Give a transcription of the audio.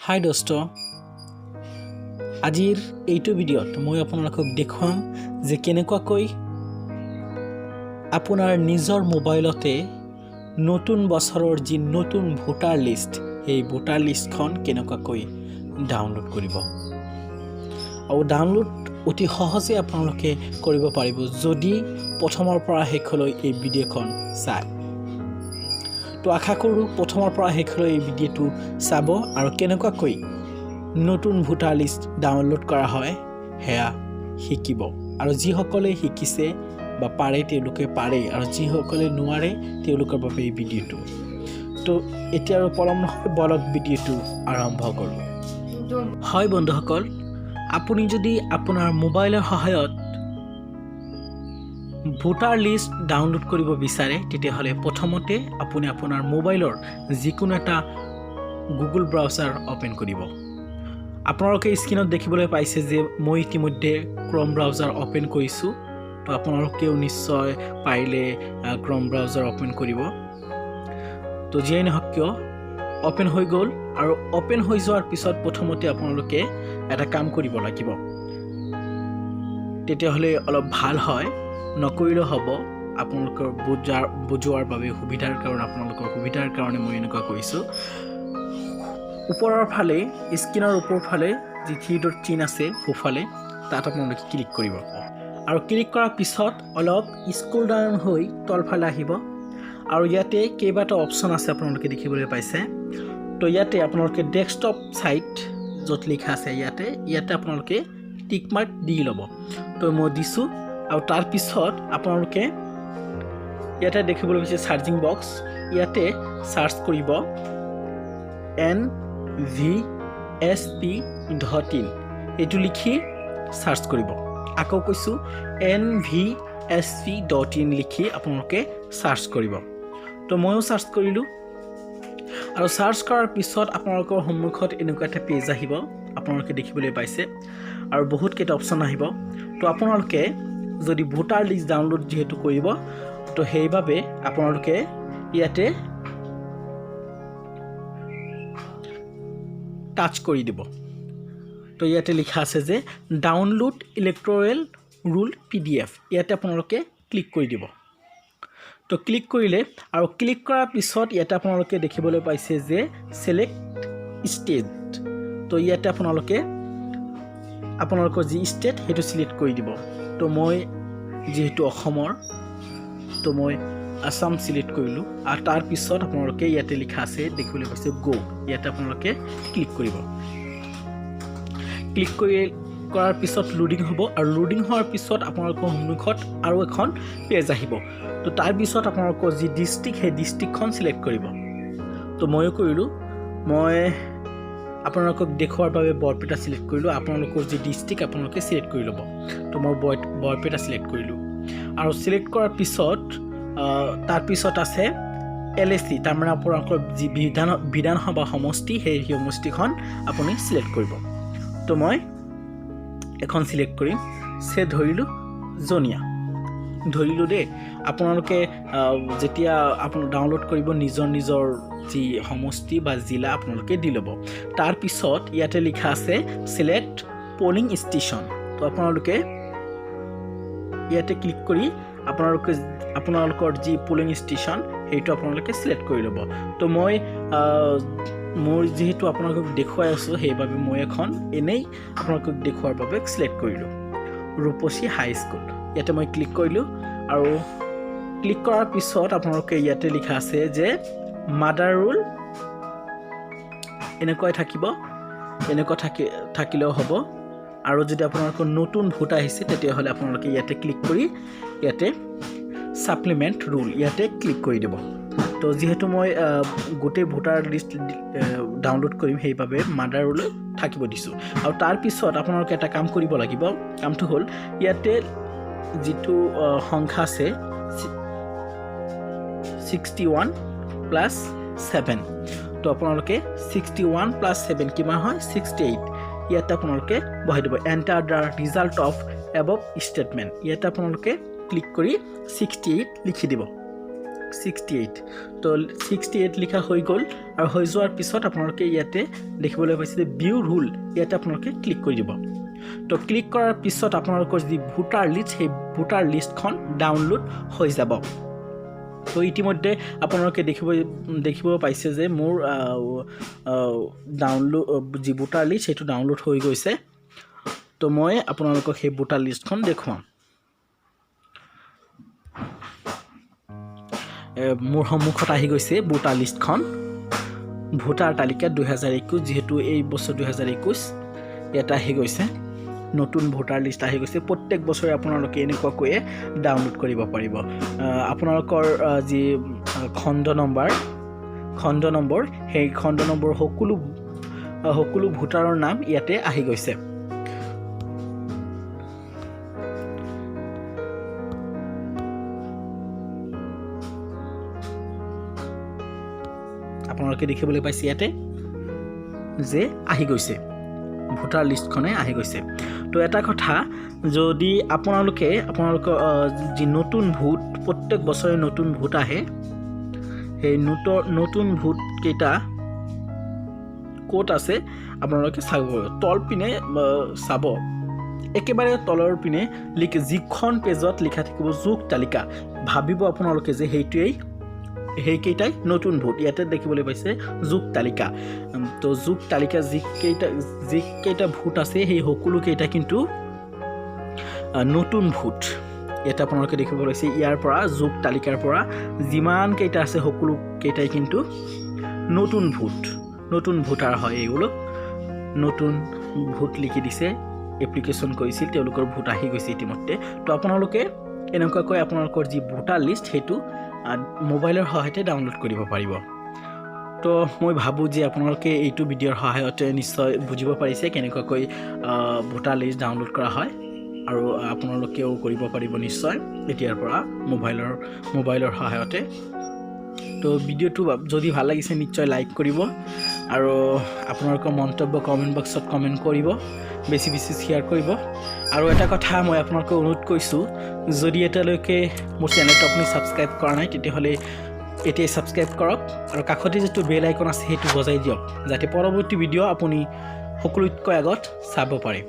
হাই দোস্ত, আজিৰ এইটো ভিডিঅ'ত মই আপোনালোকক দেখুৱাম যে কেনেকুৱাকৈ আপোনাৰ নিজৰ মোবাইলতে নতুন বছৰৰ যি নতুন ভোটাৰ লিষ্ট, সেই ভোটাৰ লিষ্টখন কেনেকুৱাকৈ ডাউনলোড কৰিব আৰু ডাউনলোড অতি সহজে আপোনালোকে কৰিব পাৰিব, যদি প্ৰথমৰ পৰা শেষলৈ এই ভিডিঅ'খন চায়। তো আশা কৰোঁ প্ৰথমৰ পৰা শেষলৈ এই ভিডিঅ'টো চাব আৰু কেনেকুৱাকৈ নতুন ভোটাৰ লিষ্ট ডাউনলোড কৰা হয় সেয়া শিকিব। আৰু যিসকলে শিকিছে বা পাৰে, তেওঁলোকে পাৰে আৰু যিসকলে নোৱাৰে তেওঁলোকৰ বাবে এই ভিডিঅ'টো। তো এতিয়া আৰু পলম নহয়, বলক ভিডিঅ'টো আৰম্ভ কৰোঁ। হয় বন্ধুসকল, আপুনি যদি আপোনাৰ মোবাইলৰ সহায়ত ভোটাৰ লিষ্ট ডাউনলোড কৰিব বিচাৰে, তেতিয়াহ'লে প্ৰথমতে আপুনি আপোনাৰ মোবাইলৰ যিকোনো এটা গুগল ব্ৰাউজাৰ অ'পেন কৰিব। আপোনালোকে স্ক্ৰীণত দেখিবলৈ পাইছে যে মই ইতিমধ্যে ক্ৰম ব্ৰাউজাৰ অ'পেন কৰিছোঁ। তো আপোনালোকেও নিশ্চয় পাৰিলে ক্ৰম ব্ৰাউজাৰ অ'পেন কৰিব। তো যিয়েই নহওক কিয়, অ'পেন হৈ গ'ল। আৰু অ'পেন হৈ যোৱাৰ পিছত প্ৰথমতে আপোনালোকে এটা কাম কৰিব লাগিব, তেতিয়াহ'লে অলপ ভাল হয়। নকৰিলেও হ'ব, আপোনালোকৰ বুজোৱাৰ বাবে সুবিধাৰ কাৰণে, আপোনালোকৰ সুবিধাৰ কাৰণে মই এনেকুৱা কৰিছোঁ। ওপৰৰ ফালে, স্ক্ৰীণৰ ওপৰ ফালে যি থ্ৰী ডট চিন আছে সোঁফালে, তাত আপোনালোকে ক্লিক কৰিব। আৰু ক্লিক কৰাৰ পিছত অলপ স্ক্ৰল ডাউন হৈ তলফালে আহিব আৰু ইয়াতে কেইবাটাও অপশ্যন আছে, আপোনালোকে দেখিবলৈ পাইছে। তো ইয়াতে আপোনালোকে ডেস্কটপ ছাইট য'ত লিখা আছে, ইয়াতে আপোনালোকে টিক মাৰ্ক দি ল'ব। তো মই দিছোঁ। আৰু তাৰপিছত আপোনালোকে ইয়াতে দেখিবলৈ পাইছে চাৰ্চিং বক্স, ইয়াতে চাৰ্চ কৰিব nvsp.in, এইটো লিখি চাৰ্চ কৰিব। আকৌ কৈছোঁ, nvsp.in লিখি আপোনালোকে চাৰ্চ কৰিব। তো ময়ো চাৰ্চ কৰিলোঁ। আৰু চাৰ্চ কৰাৰ পিছত আপোনালোকৰ সন্মুখত এনেকুৱা এটা পেজ আহিব, আপোনালোকে দেখিবলৈ পাইছে, আৰু বহুতকেইটা অপশ্যন আহিব। তো আপোনালোকে যদি ভোটাৰ লিষ্ট ডাউনলোড যিহেতু কৰিব, তো সেইবাবে আপোনালোকে ইয়াতে টাচ কৰি দিব। তো ইয়াতে লিখা আছে যে ডাউনলোড ইলেক্টৰেল ৰোল পিডিএফ, ইয়াতে আপোনালোকে ক্লিক কৰি দিব। তো ক্লিক কৰিলে আৰু ক্লিক কৰাৰ পিছত ইয়াতে আপোনালোকে দেখিবলৈ পাইছে যে ছিলেক্ট ষ্টেট। তো ইয়াতে আপোনালোকে আপোনালোকৰ যি ষ্টেট সেইটো ছিলেক্ট কৰি দিব। তো মই যিহেতু অসমৰ, তো মই আছাম ছিলেক্ট কৰিলোঁ। আৰু তাৰপিছত আপোনালোকে ইয়াতে লিখা আছে, দেখিবলৈ পাইছে গ', ইয়াতে আপোনালোকে ক্লিক কৰিব। ক্লিক কৰাৰ পিছত লোডিং হ'ব আৰু লোডিং হোৱাৰ পিছত আপোনালোকৰ সন্মুখত আৰু এখন পেজ আহিব। তো তাৰপিছত আপোনালোকৰ যি ডিষ্ট্ৰিক্ট, সেই ডিষ্ট্ৰিক্টখন ছিলেক্ট কৰিব। তো ময়ো কৰিলোঁ। মই আপোনালোকক দেখুওৱাৰ বাবে বৰপেটা ছিলেক্ট কৰিলোঁ। আপোনালোকৰ যি ডিষ্ট্ৰিক্ট আপোনালোকে ছিলেক্ট কৰি ল'ব। তো মই বৰপেটা ছিলেক্ট কৰিলোঁ। আৰু ছিলেক্ট কৰাৰ পিছত তাৰপিছত আছে এলএচি, তাৰমানে আপোনালোকৰ যি বিধানসভা সমষ্টি, সেই সমষ্টিখন আপুনি ছিলেক্ট কৰিব। তো মই এখন ছিলেক্ট কৰিম, চে ধৰিলোঁ জনীয়া ধৰিলোঁ দেই। আপোনালোকে যেতিয়া আপোনালোক ডাউনলোড কৰিব, নিজৰ নিজৰ যি সমষ্টি বা জিলা আপোনালোকে দি ল'ব। তাৰপিছত ইয়াতে লিখা আছে ছিলেক্ট পলিং ষ্টেচন। তো আপোনালোকে ইয়াতে ক্লিক কৰি আপোনালোকৰ যি পলিং ষ্টেচন সেইটো আপোনালোকে ছিলেক্ট কৰি ল'ব। তো মই মোৰ যিহেতু আপোনালোকক দেখুৱাই আছোঁ, সেইবাবে মই এখন এনেই আপোনালোকক দেখুওৱাৰ বাবে ছিলেক্ট কৰিলোঁ, ৰূপসী হাই স্কুল। ইয়াতে মই ক্লিক কৰিলোঁ। আৰু ক্লিক কৰাৰ পিছত আপোনালোকে ইয়াতে লিখা আছে যে মাদাৰ ৰোল, এনেকুৱাই থাকিব, এনেকুৱা থাকিলেও হ'ব। আৰু যদি আপোনালোকৰ নতুন ভোট আহিছে, তেতিয়াহ'লে আপোনালোকে ইয়াতে ক্লিক কৰি ইয়াতে ছাপ্লিমেণ্ট ৰোল ইয়াতে ক্লিক কৰি দিব। তো যিহেতু মই গোটেই ভোটাৰ লিষ্ট ডাউনলোড কৰিম, সেইবাবে মাদাৰ ৰোল থাকিব দিছোঁ। আৰু তাৰপিছত আপোনালোকে এটা কাম কৰিব লাগিব। কামটো হ'ল ইয়াতে যিটো সংখ্যা আছে 61 প্লাছ 7, তো আপোনালোকে 61 প্লাছ 7 কিমান হয়? 68। ইয়াতে আপোনালোকে বহাই দিব। "Enter the result of above statement", ইয়াতে আপোনালোকে ক্লিক কৰি 68 লিখি দিব। 68। তো 68 লিখা হৈ গ'ল আৰু হৈ যোৱাৰ পিছত আপোনালোকে ইয়াতে দেখিবলৈ পাইছে যে ভিউ ৰোল, ইয়াতে আপোনালোকে ক্লিক কৰি দিব। তো ক্লিক কৰাৰ পিছত আপোনালোকৰ যি ভোটাৰ লিষ্ট, সেই ভোটাৰ লিষ্টখন ডাউনলোড হৈ যাব। তো ইতিমধ্যে আপোনালোকে দেখিব পাইছে যে মোৰ ডাউনলোড যি ভোটাৰ লিষ্ট, সেইটো ডাউনলোড হৈ গৈছে। তো মই আপোনালোকক সেই ভোটাৰ লিষ্টখন দেখুৱাম। মোৰ সন্মুখত আহি গৈছে ভোটাৰ লিষ্টখন, ভোটাৰ তালিকা 2021। যিহেতু এই বছৰ 2021, ইয়াতে আহি গৈছে, নতুন ভোটাৰ লিষ্ট আহি গৈছে। প্ৰত্যেক বছৰে আপোনালোকে এনেকুৱাকৈয়ে ডাউনলোড কৰিব পাৰিব। আপোনালোকৰ যি খণ্ড নম্বৰ, সেই খণ্ড নম্বৰ সকলো ভোটাৰৰ নাম ইয়াতে আহি গৈছে। আপোনালোকে দেখিবলৈ পাইছে ইয়াতে যে আহি গৈছে, ভোটাৰ লিষ্টখনে আহি গৈছে। তো এটা কথা, যদি আপোনালোকে আপোনালোকৰ যি নতুন ভোট, প্ৰত্যেক বছৰে নতুন ভোট আহে, সেই নতুন ভোটকেইটা ক'ত আছে আপোনালোকে চাব। তল পিনে চাব, একেবাৰে তলৰ পিনে যিখন পেজত লিখা থাকিব যোগ তালিকা, ভাবিব আপোনালোকে যে সেইকেইটাই নতুন ভোট। ইয়াতে দেখিবলৈ পাইছে যোগ তালিকা। তো যোগ তালিকা যিকেইটা ভোট আছে, সেই সকলোকেইটা কিন্তু নতুন ভোট। ইয়াতে আপোনালোকে দেখিব পাইছে, ইয়াৰ পৰা যোগ তালিকাৰ পৰা যিমানকেইটা আছে সকলোকেইটাই কিন্তু নতুন ভোট, নতুন ভোটাৰ হয়। এইগুলো নতুন ভোট লিখি দিছে, এপ্লিকেশ্যন কৰিছিল, তেওঁলোকৰ ভোট আহি গৈছে ইতিমধ্যে। তো আপোনালোকে এনেকুৱাকৈ আপোনালোকৰ যি ভোটাৰ লিষ্ট, সেইটো মোবাইলৰ সহায়তে ডাউনলোড কৰিব পাৰিব। তো মই ভাবোঁ যে আপোনালোকে এইটো ভিডিঅ'ৰ সহায়তে নিশ্চয় বুজিব পাৰিছে কেনেকুৱাকৈ ভোটাৰ লিষ্ট ডাউনলোড কৰা হয় আৰু আপোনালোকেও কৰিব পাৰিব নিশ্চয় এতিয়াৰ পৰা মোবাইলৰ সহায়তে। তো ভিডিঅ'টো যদি ভাল লাগিছে, নিশ্চয় লাইক কৰিব আৰু আপোনালোকৰ মন্তব্য কমেণ্ট বক্সত কমেণ্ট কৰিব, বেছি বেছি শ্বেয়াৰ কৰিব। আৰু এটা কথা মই আপোনালোকক অনুৰোধ কৰিছোঁ, যদি এতিয়ালৈকে মোৰ চেনেলটো আপুনি ছাবস্ক্ৰাইব কৰা নাই, তেতিয়াহ'লে এতিয়াই ছাবস্ক্ৰাইব কৰক আৰু কাষতে যিটো বেল আইকন আছে, সেইটো বজাই দিয়ক, যাতে পৰৱৰ্তী ভিডিঅ' আপুনি সকলোতকৈ আগত চাব পাৰে।